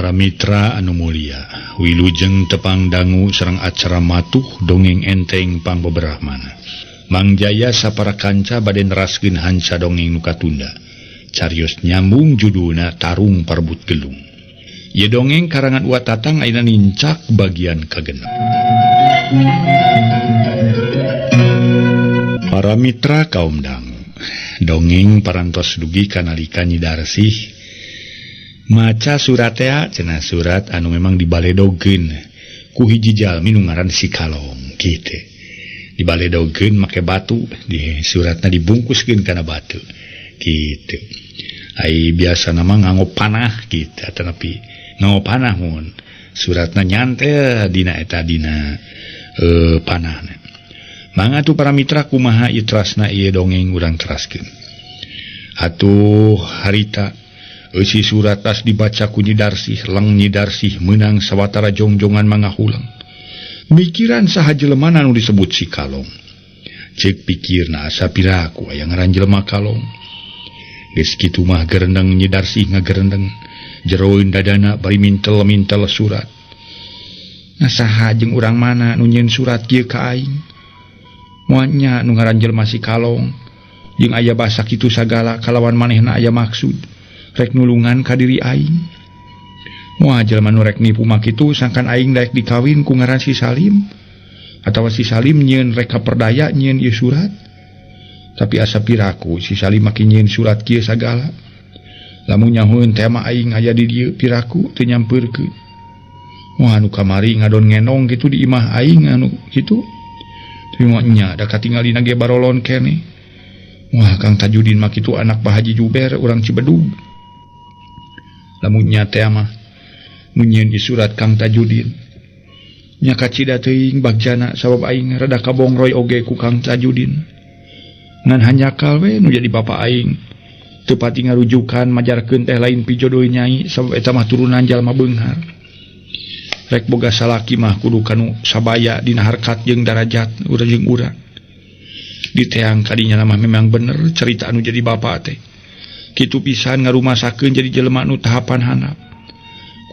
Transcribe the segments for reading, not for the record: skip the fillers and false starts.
Para mitra anu mulia, wilujeng tepang dangu sareng acara matuh dongeng enteng pangbeberahmana. Mang Jaya sapara kanca bade neraskeun hanca dongeng nu katunda. Carios nyambung judulna Tarung Parebut Gelung. Ieu dongeng karangan Uwa Tatang ayeuna nincak bagian kagenep. Para mitra kaum dangu, dongeng parantos dugi kanalika Nyi Darsih maca surat tea cenah surat anu memang dibaledogeun ku hiji jalmi nu ngaran si Kalong kitu. Dibaledogeun make batu, di suratna dibungkuskeun kana batu kitu. Ai biasana mah nganggo panah kitu atanapi nganggo panah mun suratna nyantel dina eta dina panahna. Mangga atuh para mitra kumaha ieu trasna ieu dongeng urang teraskeun. Atuh harita eusi surat tas dibaca ku Nyi Darsih, leng Nyi Darsih meunang sawatara jongjongan mangahulang. Mikiran saha jelema anu disebut si Kalong. Ceuk pikirna asa piraku aya ngaran jelema Kalong. Geus kitu mah gerendeng Nyi Darsih ngagerendeng, jeroeun dadana bari mintel-mintel surat. Nah saha jeung urang mana nu nyieun surat kieu ka aing? Moal nya nu ngaran jelema si Kalong jeung aya basa kitu sagala kalawan manehna aya maksud rek nulungan ka diri aing. Moal jelema nu rek nipu mah kitu sangkan aing daek dikawin ku ngaran si Salim atawa si Salim nyieun rek kaperdaya nyieun ieu surat. Tapi asa piraku si Salim make nyieun surat kieu sagala. Lamun nyahueun teh mah aing aya di dieu piraku teu nyampeurkeun. Moal nu kamari ngadon ngenong kitu di imah aing anu kitu. Tapi moal nya da katingalina ge barolon keneh. Wah Kang Tajudin mah kitu anak Pak Haji Juber urang Cibedug. Lamun nya teh mah nu nyieun ieu surat Kang Tajudin. Nya kacida teuing bagjana sabab aing rada kabongroy oge ku Kang Tajudin. Ngan hanjakal we nu jadi bapa aing. Teu pati ngarujukan majarkeun teh lain pijodoh nyai sabab eta mah turunan jalma beunghar. Rek boga salaki mah kudu kanu sabaya dina harkat jeung darajat urang jeung urang. Diteang kadinya mah memang bener cerita anu jadi bapa teh. Kitu pisan ngarumasakeun jadi jelema nu tahapan handap.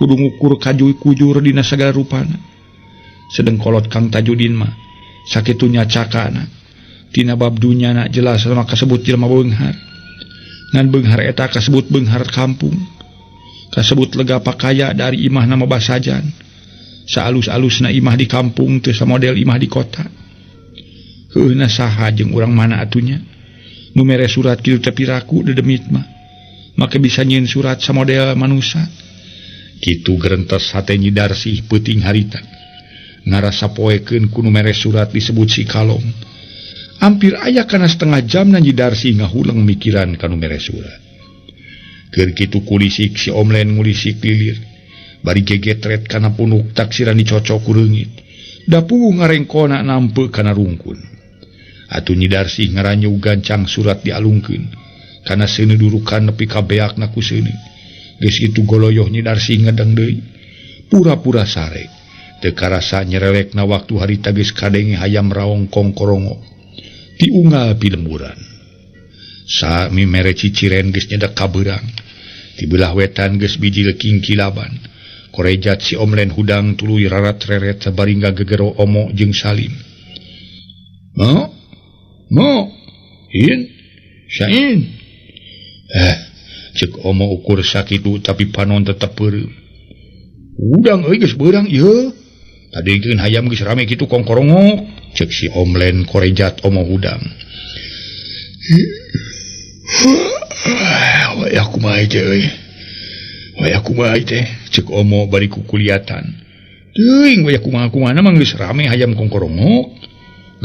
Kudu ngukur kaju kujur dina sagala rupana. Sedeng kolot Kang Tajudin mah sakitu nyacakana. Tina bab dunyana jelas mah kasebut jelema beunghar. Ngan beunghar eta kasebut beunghar kampung. Kasebut lega pakaya dari imah nama basajan. Saalus-alusna imah di kampung teu samodel imah di kota. Heuhna saha jeung urang mana atunya? Nu mere surat kitu teh piraku dedemit mah. Make bisa nyieun surat samodel manusa. Kitu gerentes hate Nyi Darsih peuting harita. Ngarasa poekeun ku nu mere surat disebut si Kalong. Hampir aya kana setengah jam na Nyi Darsih ngahuleng mikiran ka nu mere surat. Keur kitu kulisik si Omlen ngulisik lilir. Bari gegetret kana punuk taksiran dicocok ku reungit. Dapuh ngarengkona nampe kana rungkun. Atuh Nyi Darsih ngaranyu gancang surat dialungkeun. Kana seuneu durukan nepi ka beakna ku seuneu. Geus kitu goloyoh Nyi Darsih ngedeng deui. Pura-pura sare. Teu karasa nyerelekna waktu harita geus kadenge hayam raong kongkorongo. Diunggal pilemburan. Sami mere ciciren geus nyedak kabeurang. Ti beulah wetan geus bijil kingkilaban. Korejat si Omlen hudang tuluy rarat-reret sabari ngagegero Omo jeung Salim. Mo? Mo? In? Sain? Ceuk Omo ukur sakitu tapi panon tetep peureum. Udang euy geus beurang ieu. Tadikeun hayam geus rame kitu kongkorongok. Ceuk si Omlen korejat Omo hudang. Wah kumaha teh euy. Wah kumaha teh. Ceuk Omo bari kukuliatan. Teuing wah kumaha-kumaha mah geus rame hayam kongkorongok.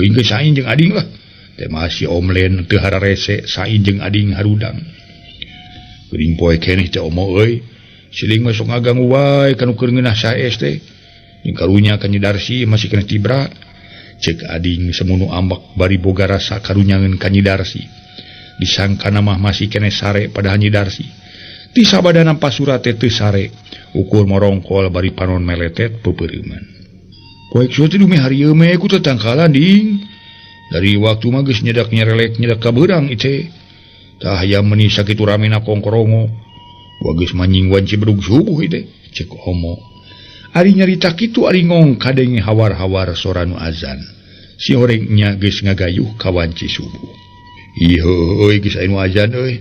Geuing geus sain jeung ading lah. Teh mah si Omlen teu hararese sain jeung ading harudang. Geuning poe keneh teh Omo euy. Siling mah sok ngaganggu wae kanu keur ngeunah saes teh. Jeung karunya ka Nyi Darsih masih keneh tibra. Ceuk ading semunu ambek bari boga rasa karunyangeun ka Nyi Darsih. Disangkana mah masih keneh sare padahal Nyi Darsih. Ti sabadana pasurat teh teu sare. Ukur morongkol bari panon meletet peupeureuman. Poek sia teh dumeh harieum we ku tetangkalan ding. Dari waktu mah geus nyedak nyerelek nyedak ka beurang ieu. Tah hayam meuni sakitu ramena kongkorongo. Wa geus manying wanci bedug subuh ieu teh. Cek omo. Ari nyarita kitu ari ngong kadenge hawar-hawar sora nu azan. Si horengnya geus ngagayuh ka wanci subuh. Ih euy geus aya nu azan euy.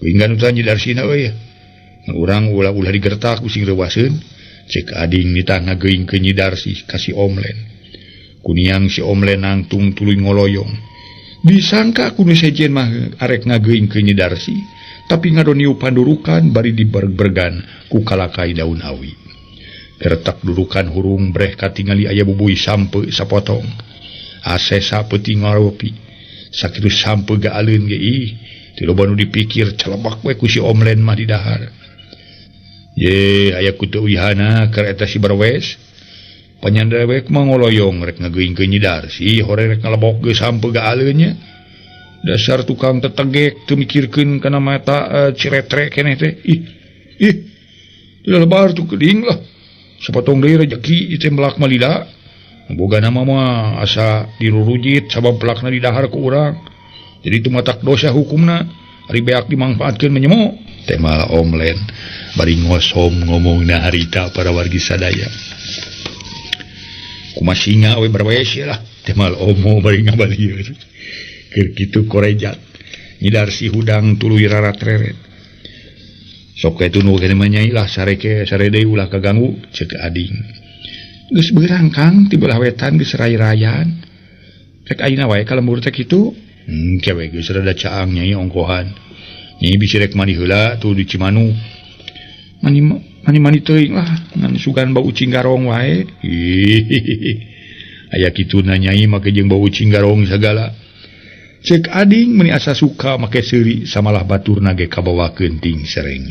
Hingga nu tanya Darsina euy. Urang ulah-ulah digertak ku sing reuwaseun. Cek ading nitah ngageuingkeun Nyi Darsih ka si Omlen. Kuniang si Omlen nangtung tuluy ngoloyong. Disangka ku nu sejen mah arek ngageuingkeun Nyi Darsih, tapi ngadoniu pandurukan bari diberg-bergan ku kalakai daun awi. Gertak durukan hurung breh katingali aya bubuy sampe sapotong. Asesa peuting ngaropi. Sakitu sampe gaaleun ge ih, teu loba nu dipikir celebak we ku si Omlen mah di dahar. Ye, aya ku teu uyahana keur eta si Barwes. Panyandewek mah ngoloyong rek ngageuingkeun Nyi Darsih, hore rek ngalebok ge sampe gaaleun nya. Dasar tukang tetegek teu mikirkeun kana mata ciretre keneh teh. Ih, ih. Lebar tuh geuning lah. Sapotong deui rejeki ieu teh melak malila. Boga nama mah asa dirurujit sabab pelakna didahar ku urang. Jadi teu matak dosa hukumna, ari beak dimangfaatkeun menyemo. Teh malah Omlen bari ngosom ngomongna harita para wargi sadaya. Kumaha singa we barwes lah, teh malah omo bari ngabalieur. Keur kitu korejat. Nyi Darsih hudang tuluy rarat-reret. Sok we tunu keneh mah nyai lah sareke sare deui ulah kaganggu ceuk ading. Geus beurang Kang ti belah wetan geus ray-rayan. Rek ayeuna wae ka lembur teh kitu. Kewe geus rada caang nyai ongkohan. Nyai bisi rek mandi heula tuh di Cimanuk. Mani-mani teuing lah ngan sugan bau ucing garong wae. Aya kituna nyai make jeung bau ucing garong sagala. Cek ading meni asa suka make seuri samalah baturna ge kabawakeun ting sereng.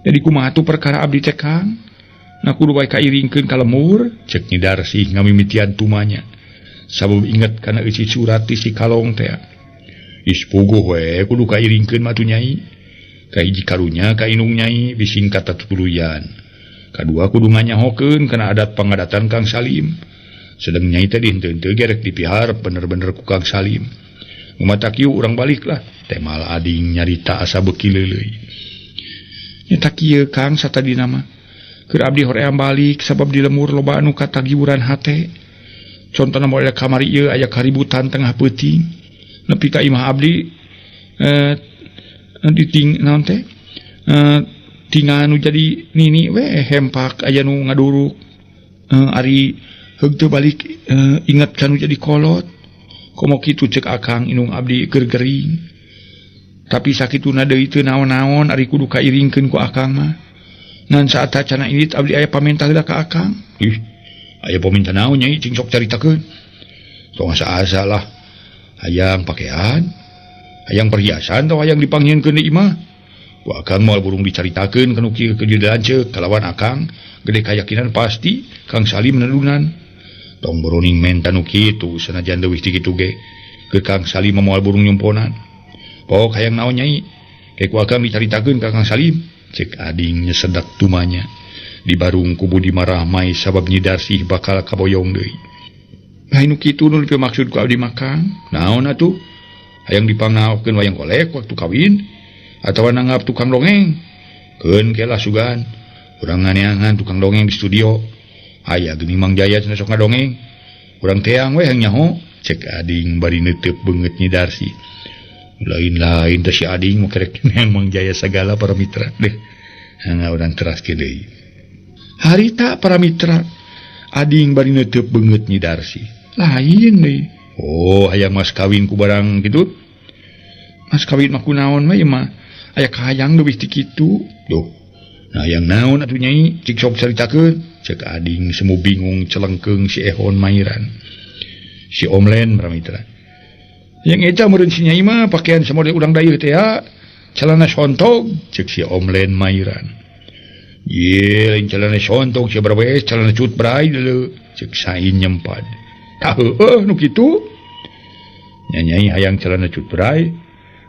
Jadi kumaha tuh perkara abdi teh Kang? Na kudu wae kairingkeun ka lemur, cek Nyi Darsih ngamimitian tumanya. Sabab inget kana eusi surat ti si kalong teh. Is puguh we kudu kairingkeun mah tuh nyai. Kahiji karunya ka indung nyai bising katatuluyan. Kadua kudu nganyahokeun kana adat pangadatan Kang Salim. Sedeng nyai teh dihenteu-henteu ge rek dipihar bener-bener ku Kang Salim. Umatak kieu urang balik lah. Teh malah ading nyarita asa beuki leuleuy. Nyata kieu Kang satadina mah. Keur abdi hoream balik sabab di lemur loba anu katagiuran hate. Contona moal kamari ieu aya kaributan tengah peuting. Nepi ka imah abdi diting naon teh? Tinggal nu jadi nini we hempak aya nu ngaduruk. Ari heug teu balik inget ka nu jadi kolot. Komo kitu cek akang indung abdi keur gering. Tapi sakituna deui teu naon-naon ari kudu kairingkeun ku akang mah. Ngan saatacana ini abdi aya pamentah heula ka akang. Ih, aya paminta naon nyai cing sok caritakeun. Tong asa-asa lah. Hayang pakaian, hayang perhiasan tau hayang dipanggieunkeun di imah. Ku akang moal burung dicaritakeun kanu kieu ke dieu lanceuk kalawan akang gede kayakinan pasti Kang Salim nelunan. Tong boroning menta nu kitu sanajan leuwih ti kitu ge ke Kang Salim moal burung nyumponan. Pok hayang naon nyai? Ke ku akang dicaritakeun ka Kang Salim. Cek ading nyesedak tumanya. Di barung ku Budi marahmai sabab Nyi Darsih bakal kaboyong deui. Lain nu kitu nu dimaksud ku abdi mah Kang. Naon atuh? Hayang dipangaokeun wayang golek waktu kawin atawa nanggap tukang dongeng. Keun ke lah sugan. Urang nganeangan tukang dongeng di studio. Aya geuning Mang Jaya cenah sok ngadongeng. Urang teang we hayang nyaho. Cek ading bari neuteub beungeut Nyi Darsih. Lain-lain teh si ading mah kerek Mang Jaya sagala para mitra deh. Hanga urang teraskeun deui. Harita para mitra ading bari neuteub beungeut Nyi Darsih. Lain deui. Oh, hayang mas kawin ku barang kitu. Mas kawin mah kunaon we mah. Aya kahayang leuwih ti kitu. Duh. Nah, hayang naon atuh nyai? Cik sok caritakeun. Cek ading semu bingung celengkeung si Ehon Mairan. Si Omlen para mitra. Yang eta meureun si nyai mah pakaian samode urang dayeuh teh ya. Celana sontog cek si Omlen Mairan. Ye, lain celana sontog sia barwes celana cut brai deuleu cek sain nyempad. Tah heueuh nu kitu. Nyai hayang celana cut brai,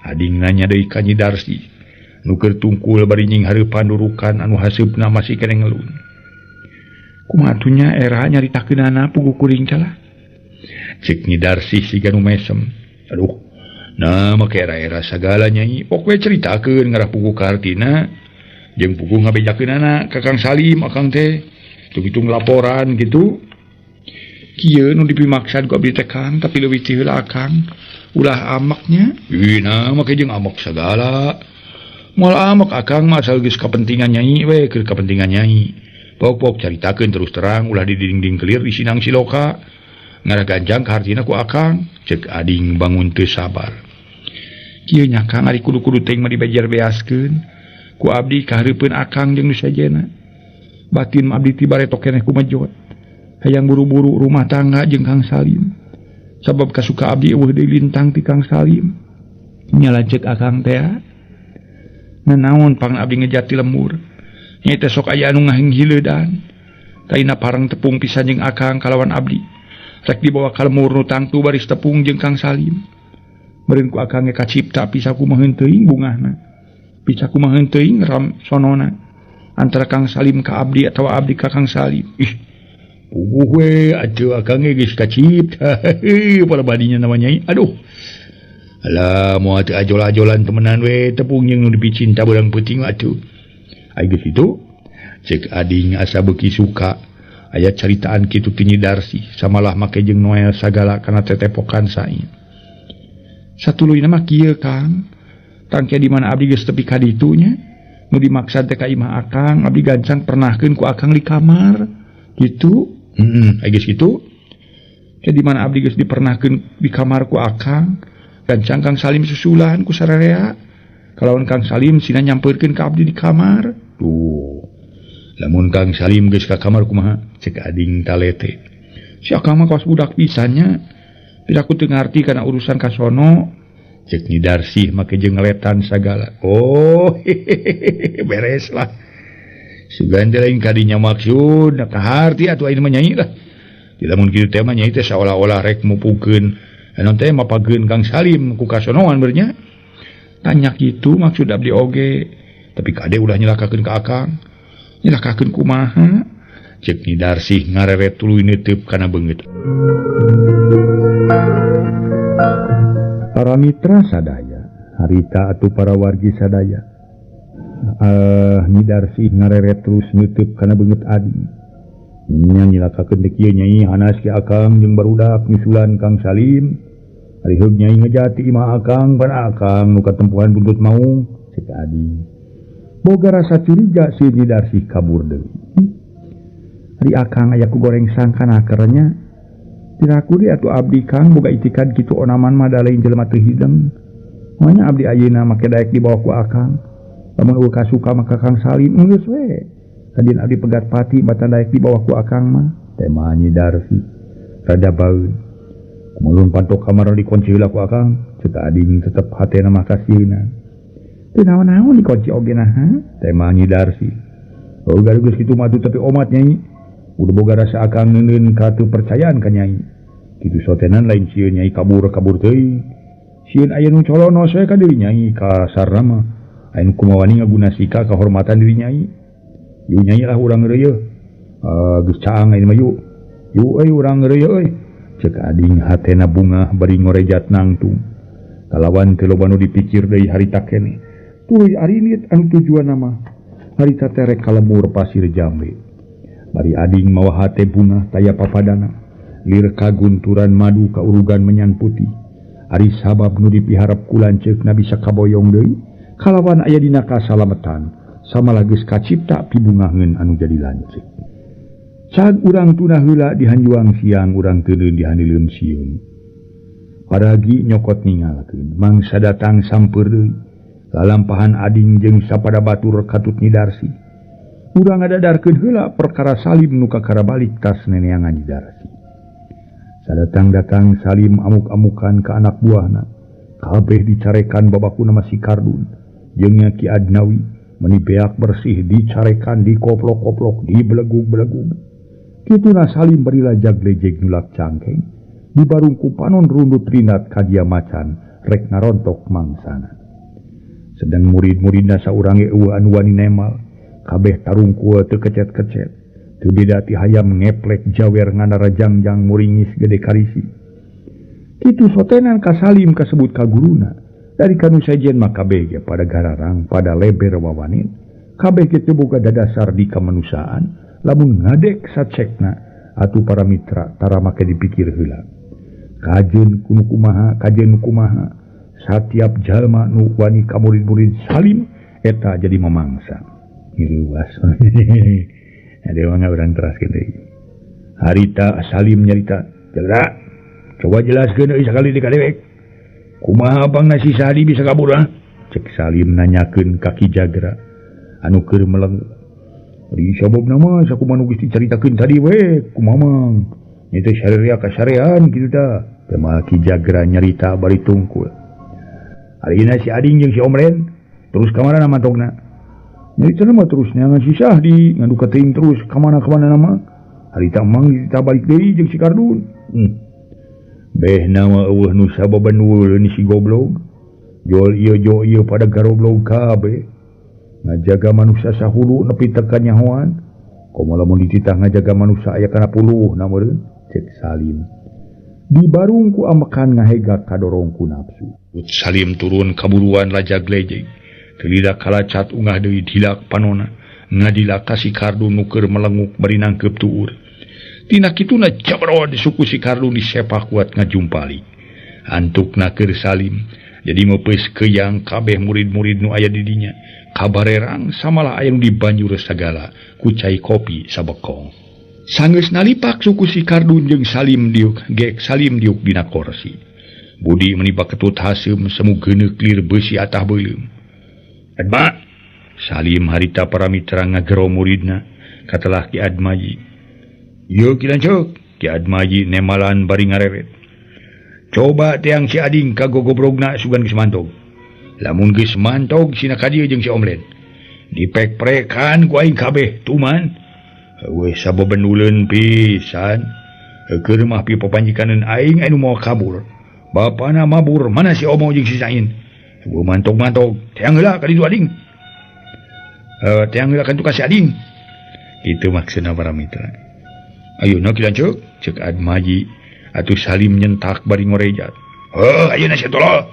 ading nanya deui ka Nyi Darsih. Nu keur tungkul bari nying hareupan durukan anu haseupna masih keneh ngelun. Kumaha atuh nya era nyaritakeunana puguh kuring calah. Cek Nyi Darsih siga nu mesem. Aduh, nah make era-era sagala nyai. Pok we caritakeun ngarah puguh ka hartina. Jeung puguh ngabejakeunana ka Kang Salim akang teh. Hitung-hitung laporan gitu. Kieu nu dipimaksad ku abdi teh Kang, tapi leuwih ti heula akang. Ulah amaknya. Ih, nah make jeung amak sagala. Moal amak akang mah asal geus kapentingan nyai we, keur kapentingan nyai. Pok-pok caritakeun terus terang ulah didinding kelir di sinang siloka. Ngarah ganjang kahartina ku akang, cek ading bangun teu sabar. Kieu nya Kang ari kudu-kudu teuing mah dibejer beaskeun. Ku abdi kahareupeun akang jeung nu sejenna. Batin mah abdi ti bareto keneh ku mejot. Hayang buru-buru rumah tangga jeung Kang Salim. Sabab kasuka abdi eueuh deui lintang ti Kang Salim. Nya lanceuk akang teh. Nanaon pang abdi ngejati lemur. Nya teh sok aya anu ngahinghiledan. Kaina parang tepung pisan jeung akang kalawan abdi. Rek dibawa ka lemur nu tangtu baris tepung jeung Kang Salim. Meureun ku akang ge kacipta bisa kumaha teuing bungahna. Bisa kumaha teuing ram sonona. Antara Kang Salim ka abdi atawa abdi ka Kang Salim. Ih, puguh we atuh akang ge geus kacipta. Para badinya namanya. Aduh. Alah moal teu ajol-ajolan temenan we tepung jeung nu dipicinta beurang peuting atuh. Ai geus kitu cek ading asa beuki suka. Aya caritaan kitu ti Nyi Darsih samalah make jeung Noel sagala kana tetepokan sae. Satuluyna mah kieu Kang. Tangke di mana abdi geus tepi ka ditu nya. Nu dimaksad teh ka imah akang, abdi gancang pernahkeun ku akang di kamar. Kitu. Heeh, ai geus kitu. Ke di mana abdi geus dipernahkeun di kamar ku akang, gancang Kang Salim susulan ku sararea. Kalawan Kang Salim sina nyampeurkeun ka abdi di kamar. Tuh. Lamun Kang Salim geus ka kamar kumaha? Cek ading talete. Si akang mah kawas budak pisannya. Tidak aku teu ngarti kana urusan ka sono. Cek Nyi Darsih make jeung ngeletan sagala. Oh, hehehe, beres lah. Sugan teh lain kadinya maksud, nah kaharti atuh ayeuna mah nyai lah. Di lamun kitu teh mah nyai teh saolah-olah rek mupukeun. Anu teh mapageun Kang Salim ku kasonoan bernya. Tanya kitu maksud abdi oge. Tapi kade ulah nyelakakeun ka akang. Nyelakakeun kumaha? Cek Nyi Darsih ngareret tuluy neuteub kana beungeut. Para mitra sadaya, harita atuh para wargi sadaya. Nyi Darsih ngareret terus neuteub kana beungeut ading. Nya nyilakakeun teh kieu nyai hanas ki akang jeung barudak nyusulan Kang Salim. Ari heug nyai ngejati imah akang pan akang nu katempuhan buntut maung cek ading. Boga rasa curiga si Nyi Darsih kabur deui. Ari akang aya ku goreng sangkana kernya. Tiraku di atuh abdi Kang boga itikad kitu onaman mah da lain jelema teu hideng. Manya abdi ayeuna make daek dibawa ku akang. Lamun eueuh kasuka maka Kang Salim geus we. Sadin abdi pegat pati batan daek dibawa ku akang mah. Tema Nyi Darsih rada baeun. Kumaha pantok kamar dikunci heula ku akang. Cek ading tetep hatena mah kasieuna. Teu naon-naon dikunci oge naha? Tema Nyi Darsih. Oh geus kitu mah atuh tapi omat nyai. Udah boga rasa akang neuneun ka teu percayaan ka nyai. Kitu sotenan lain sieun nyai kabur-kabur teuing. Sieun aya nu colonos we ka diri nyai kasarna mah. Aya nu kumaha wani ngaguna sika kahormatan diri nyai. Yu nyai lah urang reuyeuh. Geus caang ayeuna mah yu. Yu euy urang reuyeuh euy. Cek ading hatena bungah bari ngorejat nangtung. Kalawan teu loba nu dipikir deui harita keneh. Tuluy arinit anu tujuanna mah. Harita teh rek ka lemur pasir jambe. Bari ading mawa hate bungah taya papadana. Lir kagunturan madu kaurugan menyan putih. Ari sabab nu dipiharep ku lanceukna bisa kaboyong deui. Kalawan aya dina kasalametan. Samalah geus kacipta pibungaheun anu jadi lanceuk. Cag urang tunah heula dihanjuang siang urang teuneun dihandileun sieun. Paragi nyokot ningalkeun mangsa datang sampeur deui. Lalampahan ading jeung sapada batur katut Nyi Darsih. Urang ngadadarkeun heula perkara Salim nu kakara balik tas neneangan Nyi Darsih. Sadatang-datang Salim amuk-amukan ka anak buahna. Kabeh dicarekan babakuna mah si Kardun. Jeung nya Ki Adnawi meni beak bersih dicarekan dikoplok-koplok dibelegug-belegug. Kituna Salim bari lajag lejeg nyulak cangkeng. Dibarung ku panon rundut rinat ka dia macan rek ngarontok mangsana. Sedang murid-muridna saurang ge eueuh anu wani nemal. Kabeh tarungkul teu kecet-kecet. Teu beda ti hayam ngeplek jawer nganara jangjang muringis gede karisi. Kitu sotenan ka Salim kasebut ka guruna. Dari kanu sejen mah kabeh ge pada gararang pada leber wawanin. Kabeh ge teu boga dadasar di kamanusiaan lamun ngadek sacekna atuh para mitra tara make dipikir heula. Kajeun kuno kumaha kajeun kumaha satiap jalma nu wani ka murid-murid Salim eta jadi mamangsa. Ngireuwas. Ada mangga urang teraskeun deui. Harita Salim nyarita, "Jagra, coba jelaskeun euy sakali di ka dewek. Kumaha pangna si Sadi bisa kabur ah?" Cek Salim nanyakeun ka Ki Jagra anu keur meleng. Di sababna mah sakumaha nu geus dicaritakeun tadi we, kumaha mang. Nya teh sarerea kasarean kitu tah. Teh mah Ki Jagra nyarita bari tungkul. Arina si Ading jeung si Omren terus ka mana mantogna? Nyarita mah terus neangan si Sahdi ngadu teuing terus ka mana-ka mana mah. Harita mang dititah balik deui jeung si Kardun. Beh nama eueuh nu sababan ni si goblok. Jol ieu jo ieu pada garoblog kabeh. Ngajaga manusia sahulu nepi teu kanyahoan. Komo lamun dititah ngajaga manusia aya kana puluhna meureun, cek Salim. Dibarung ku amekan ngahega kadorong ku nafsu. Salim turun kaburuan lajag lejeg. Teu lila kalacat ungah deui dilak panona. Ngadilak ka si Kardun nu keur melenguk bari nangkeup tuur. Tina kituna jabrod suku si Kardun disepak kuat ngajumpalik. Antukna keur Salim jadi meupeus keyang kabeh murid-murid nu aya di dinya. Kabarerang samalah aya nu dibanjur sagala ku cai kopi sabekong. Sanggeus nalipak suku si Kardun jeung Salim diuk gek Salim diuk dina korsi. Budi meniba ketut haseum semu geuneuk lir beusi atah beuleum. Adma Salim harita para mitra ngagero muridna katelah Ki Admaji. Ieu Ki Lanceuk, Ki Admaji nemalan bari ngareret. Coba teang si Ading ka gogobrogna sugan geus mantog. Lamun geus mantog sina ka dieu jeung si Omlen. Dipek-prekan ku aing kabeh tuman. Heueuh sabebenuleun pisan. Keur mah pi papanjikaneun aing anu moal kabur. Bapana mabur mana si Omo jeung si Sain. Heueuh mantog-mantog teang heula ka ditu Ading. Teang heula ka ditu ka si Ading. Kitu maksudna para mitra. Ayeuna Ki Lanceuk, cek Admaji. Atuh Salim nyentak bari ngorejat. Heuh ayeuna sia tolol.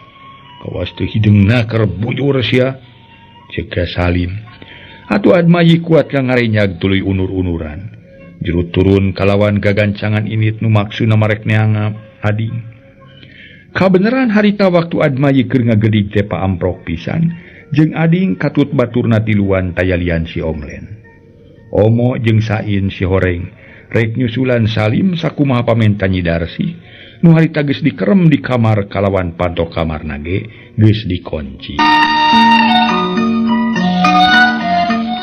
Kawas teu hideungna keur bujur sia. Cek Salim. Atuh Admaji kuat ka ngarenyag tuluy unur-unuran. Jero turun kalawan gagancangan init nu maksudna marek neangap Ading. Kabeneran harita waktu Admaji keur ngagedig teh paamprok pisan jeung Ading katut baturna tiluan tayalian si Omlen. Omo jeung Sain si Horeng rek nyusulan Salim sakumaha pamenta Nyi Darsi nu harita geus dikerem di kamar kalawan panto kamarna ge geus dikunci.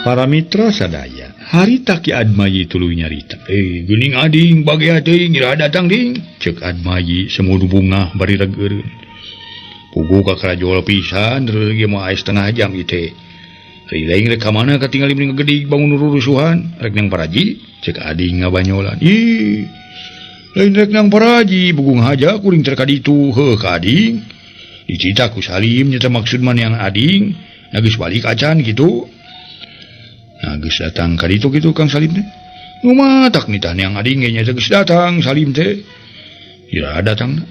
Para mitra sadaya, harita Ki Admaji tuluy nyarita. Geuning Ading bagea teuing iraha datang ding? Cek Admaji semu bungah bari regeureun. Puguh ka karajol pisan reureun ge moal aya setengah jam ieu teh. Rilaing rek ka mana katingali mending ngagedig bangun rurusuhan, rek nang paraji? Cek Ading ngabanyolan. Ih, lain rek nang paraji, bugung haja kuring teh ka ditu, heuh ka Ading. Dicita ku Salim nyata maksud mah neang Ading, na geus balik acan kitu. Nah geus datang ka ditu kitu Kang Salim teh. Nu matak nitah neang Ading ge nya geus datang Salim teh. Kira datang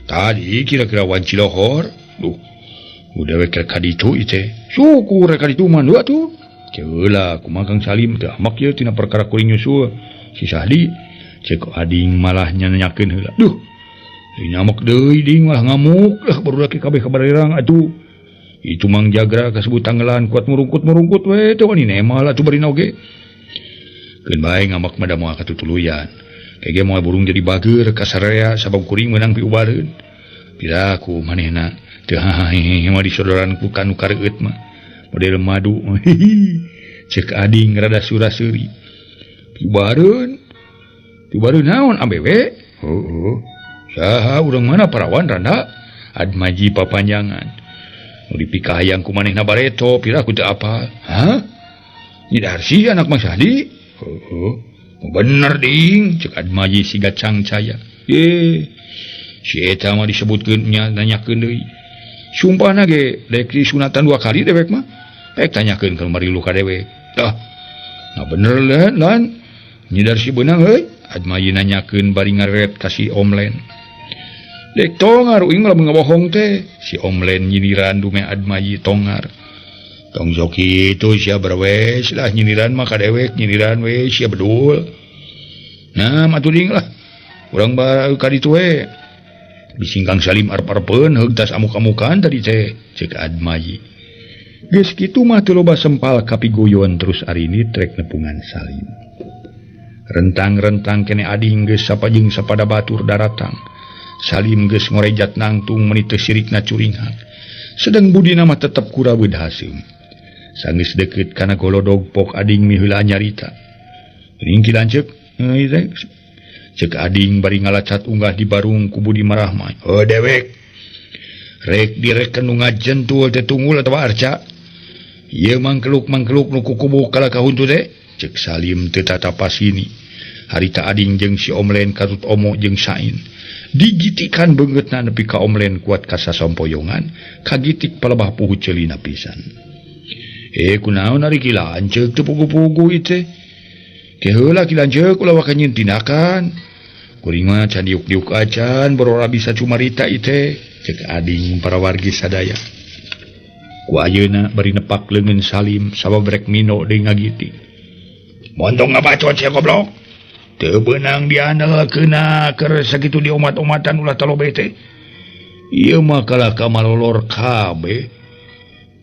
tadi kira-kira wanci lohor. Duh, udah we ka ditu ieu teh. Syukur ka ditu mah dua tuh. Ceula kumaha Kang Salim teh amak ieu tina perkara kuring nyusul si Sahdi. Cek Ading malah nyanyakeun heula. Duh, nyamak deui ding malah ngamuk lah barudak kabeh kabarerang atuh. Itu Mang Jagra kasebut tanggelan kuat murungkut-murungkut we teh wani nemal atuh barina oge. Keun bae ngamak mah da moal katutuluyan. Kege moal burung jadi bageur ka sararea sabab kuring meunang piubareun. Piraku manehna teu hahahehe mah disodoran ku kanu kareueut mah. Model madu. Cek Ading rada sura-seuri. Piubareun. Piubareun naon awewe? Heueuh. Saha urang mana parawan randa? Admaji papanjangan. Nu dipikahayang ku manehna bareto piraku teu apal. Hah? Nyi Darsi anak Mang Sahdi? Heueuh. Bener ding, cek Admaji siga cangcaya. Ye. Si eta mah disebutkeun nya nanyakeun deui. Sumpahna ge dek disunatan 2 kali dewek mah. Rek tanyakeun ka marilu ka dewek. Tah. Nah bener lan lan. Nyi Darsi beunang euy. Admaji nanyakeun bari ngareret ka si Omlen. Dek tongar uing lamun ngabohong teh. Si Omlen nyindiran dume Admaji tongar. Tong sok kitu sia berwes lah nyindiran mah ka dewek nyindiran we sia bedul. Nah matuh ding lah. Urang ba ka ditu we. Bising Kang Salim arep-arepeun heug tas amuk-amukan tadi teh cek Admayi. Geus kitu mah teu loba sempal kapigoyon terus arini trek nepungan Salim. Rentang-rentang kene ading geus sapajeng sapada batur daratang. Salim geus ngorejat nangtung meuni teu sirikna curinghak. Sedang budina mah tetep kuraweud haseum. Sanggeus deukeut kana golodog pok ading miheula nyarita. Geuning ki lanceuk cek ading bari ngalacat unggah di barung ku Budi Marahma. Heuh dewek. Rek direken nu ngajentul teh tunggul atawa arca. Ieu mangkeluk-mangkeluk nu kukubuh kalah ka huntu teh. Cek Salim teu tatapasini. Harita ading jeung si Omlen katut omo jeung Sain. Digitikan beungeutna nepi ka Omlen kuat kasasompoyongan, kagitik palebah puhu ceulina pisan. Kunaon ari ki lanceuk teu pugu-pugu ieu teh? Ke heula ki lanceuk ulah waka nyieun tindakan. Kuring mah can diuk-diuk acan borora bisa cumarita ieu teh. Cek ading para wargi sadaya. Ku ayeuna bari nepak leungeun Salim sabab rek mino deui ngagitik. Montong ngabacot sia goblok. Teu beunang diandalkeunna keur sakitu diomat-omatan ulah talobe teh. Ieu mah kalah ka malolor kabeh.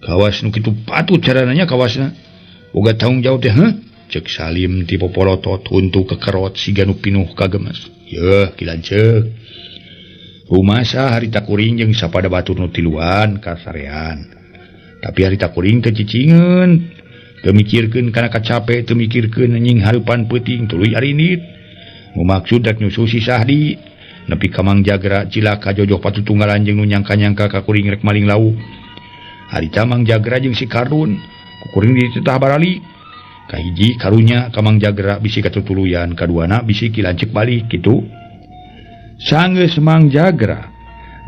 Kawas nu kitu patut carananya kawasna. Boga tanggung jawab teh heuh? Cek Salim ti popolotot huntu kekerot siga nu pinuh kagemes. Yeuh ki lanceuk. Rumasa harita kuring jeung sapada batur nu tiluan kasarean. Tapi harita kuring teu cicingeun. Teu mikirkeun kana kacape, teu mikirkeun nying hareupan peuting tuluy arinit. Nu maksud rek nyusul si Sahdi. Nepi ka Mang Jagra cilaka jojoh patutunggalan jeung nu nyangka-nyangka ka kuring rek maling lauk. Harita Mang Jagra jeung si Kardun ku kuring dititah barali. Kahiji karunya ka Mang Jagra bisi katutuluyan, kaduana bisi ki lanceuk balik kitu. Sanggeus Mang Jagra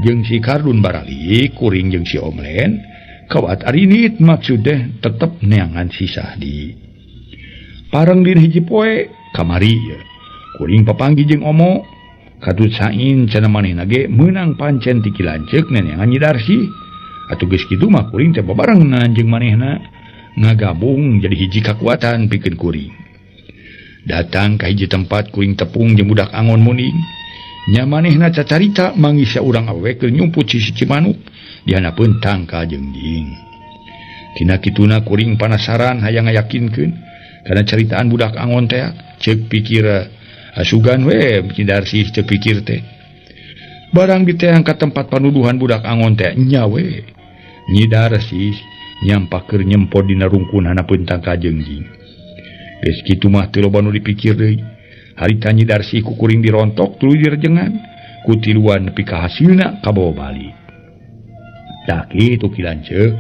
jeung si Kardun barali, kuring jeung si Omlen kawat arinit maksud teh tetep neangan si Sahdi. Pareng dina hiji poe kamari kuring papanggih jeung omo katut Sain cenah manehna ge meunang pancen ti ki lanceuk neangan Nyi Darsih. Atuh geus kitu mah kuring teh babarengan jeung manehna ngagabung jadi hiji kakuatan pikeun kuring. Datang ka hiji tempat kuring tepung jeung budak angon muning. Nya manehna cacarita manggih saurang awewe keur nyumput sisi Cimanuk di handapeun tangkal jeung jing. Tina kituna kuring panasaran hayang ngayakinkeun kana caritaan budak angon teh ceuk pikir asugan we Nyi Darsih teu pikir teh. Barang diteang ka tempat panuduhan budak angon teh nya we. Nyi Darsih nyampak keur nyempod dina rungkun handapeun tangkal jeung jing. Geus kitu mah teu loba nu dipikir deui. Harita Nyi Darsih ku kuring dirontok tuluy direjengan ku tiluan nepi ka hasilna kabawa balik. Tah kitu ki lanceuk.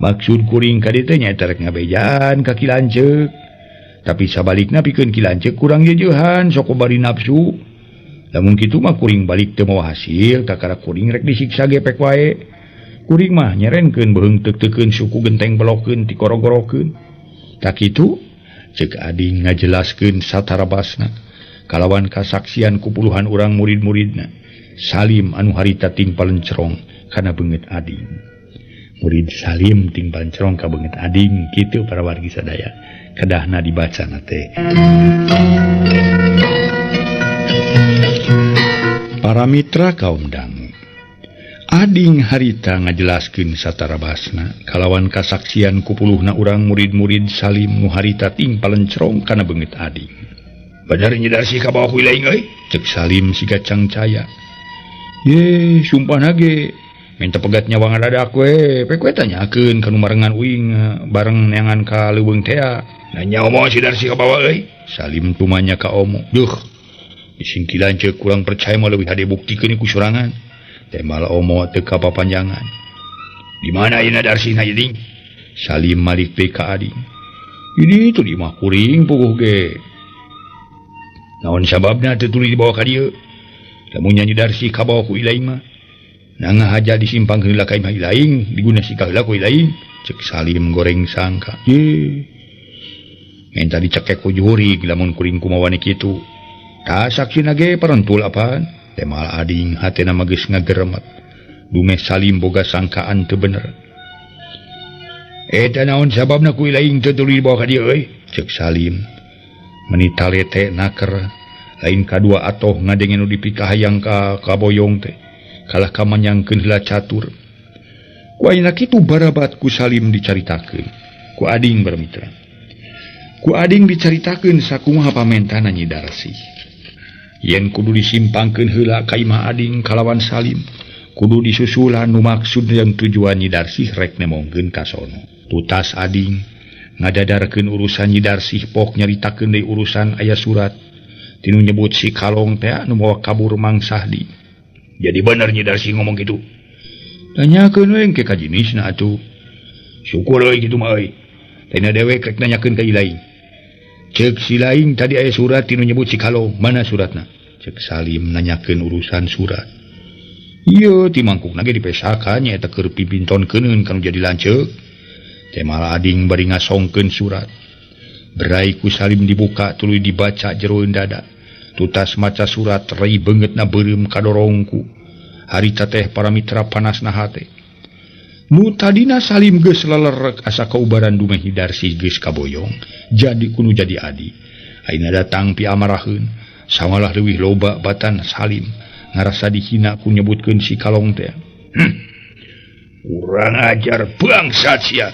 Maksud kuring ka dieu teh nyaeta rek ngabejaan ka ki lanceuk. Tapi sabalikna pikeun ki lanceuk kurang jeujehan sok bari nafsu. Lamun kitu mah kuring balik teu mawa hasil kakara kuring rek disiksa gepek wae. Kuring mah nyerenkeun beuheung teuk-teukeun suku genteng belokeun tikorogorokeun. Tah kitu cek ading ngajelaskeun satarabasna kalawan kasaksian ku puluhan urang murid-muridna. Salim anu harita ting palencerong kana beungeut ading. Murid Salim ting palencerong ka beungeut ading kitu para wargi sadaya. Kedahna dibacana teh. Para mitra kaum dangu. Ading harita ngajelaskeun satarabasna kalawan kasaksian ku puluhna urang murid-murid Salim nu harita ting palencerong kana beungeut ading. Bener Nyi Darsih kabawa ku ilaing euy? Cek Salim siga cangcaya. Ye, sumpahna ge minta pegat nyawa ngadadak we, pek we tanyakeun ka nu marengan uing bareng neangan ka leuweung tea. Nanya omo si Darsih kabawa euy? Salim tumanya ka omo. Duh, disingki lanceuk kurang percaya mah leuwih hade buktikeun ku sorangan. Temal omo teu kapapanjangan. Di mana ayeuna Darsihna ieu ding? Salim malik teh ka ading. Ini tu di imah kuring puguh ge. Naon sababna teu tuluy dibawa ka dieu? Lamun Nyi Darsih kabawa ku ilaing mah. Nangah haja disimpang heula ka imah ilaing, diguna sikah heula ku ilaing. Cek Salim goreng sangka. Ye. Menta dicekek ku jurig lamun kuring kumawa ni kitu. Tah saksina ge parentul apaan? Temal ading hatena mah geus ngageremet. Dumeh Salim boga sangkaan teu bener. Eta naon sababna ku laing teu tuluy dibawa ka dieu euy? Cek Salim. Meni talete naker lain kadua atoh ngadenge nu dipikahayang ka kaboyong teh. Kalah ka manyangkeun heula catur. Ku ayeuna kitu barabat ku Salim dicaritakeun. Ku ading bermitra. Ku ading dicaritakeun sakumaha pamentana Nyi Darsih. Yen kudu disimpangkeun heula ka imah ading kalawan Salim, kudu disusulan nu maksud jeung tujuan Nyi Darsih rek nemongkeun ka sono. Tutas ading ngadadarkeun urusan Nyi Darsih pok nyaritakeun deui urusan aya surat tinu nyebut si Kalong teh nu mawa kabur Mang Sahdi. Jadi bener Nyi Darsih ngomong kitu. Tanyakeun we engke ka jinisna atuh. Syukur euy kitu mah euy. Teh dewek rek nanyakeun ka ilaing. Cek si laing tadi aya surat tinu nyebut si Kalong, mana suratna? Cek Salim nanyakeun urusan surat. Ieu ti mangkukna ge dipesakan nya eta keur pipintonkeun kanu jadi lanceuk. Teh malah ading bari ngasongkeun surat. Berai ku Salim dibuka tuluy dibaca jeroeun dada. Tutas maca surat rei beungeutna beureum kadorongku. Harita teh para mitra panasna hate. Nu tadina Salim geus lelerek asa kaubaran dumeh Nyi Darsih geus kaboyong, jadi kunu jadi adi. Ayeuna datang piamaraheun, samalah leuwih loba batan Salim ngarasa dihina ku nyebutkeun si Kalong teh. Kurang ajar bangsat sia.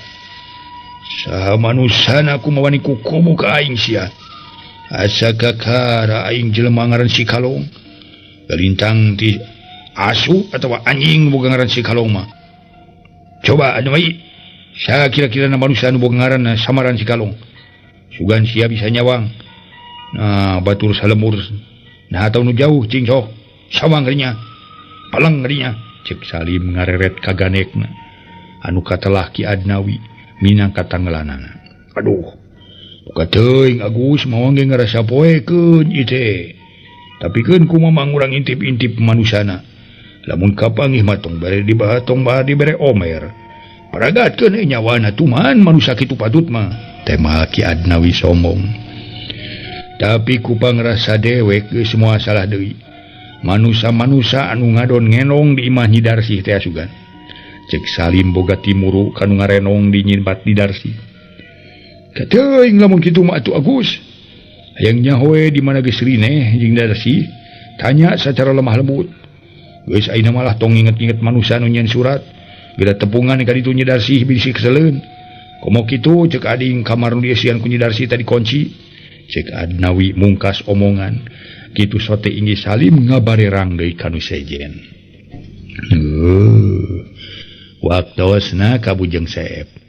Saha manusana ku mawani kukumu ka aing sia. Asa kakara aing jelema ngaran si Kalong. Galintang ti asu atawa anjing boga ngaran si Kalong mah. Coba anu mai saha kira-kira na manusia anu boga ngaran samaran si Kalong. Sugan sia bisa nyawang. Nah batur salemur. Nah atau nu jauh cing sok. Sawang ngerinya. Paleng ngerinya. Cek Salim ngareret ka ganekna. Anu katelah Ki Adnawi minang katanggelanana. Aduh. Buka teuing Agus mawa ge ngarasa poekeun ieu teh. Tapi keun kumaha urang intip-intip manusana. Lamun kapanggih mah tong bere dibaha tong baha dibere omer. Paragatkeun euy nyawana tuman manusia kitu patut mah. Teh mah Ki Adnawi sombong. Tapi ku pangrasa dewek geus moal salah deui. Manusa-manusa anu ngadon ngenong di imah Nyi Darsih teh asugan. Cek Salim boga timuru kanu ngarenong di nyimpat di Darsih. Kateuing lamun kitu mah atuh Agus. Hayang nyaho we di mana geus rineh jeung Darsih, tanya secara lemah lembut. Geus ayeuna malah tong nginget-nginget manusa nu nyieun surat. Geura tepungan ka ditu Nyi Darsih bisi keseleun. Komo kitu cek ading kamar nu dieusian ku Nyi Darsih tadi kunci. Cek Adnawi mungkas omongan. Kitu sote inggih Salim ngabarerang deui ka nu sejen. Waktosna ka Bujeng Seep.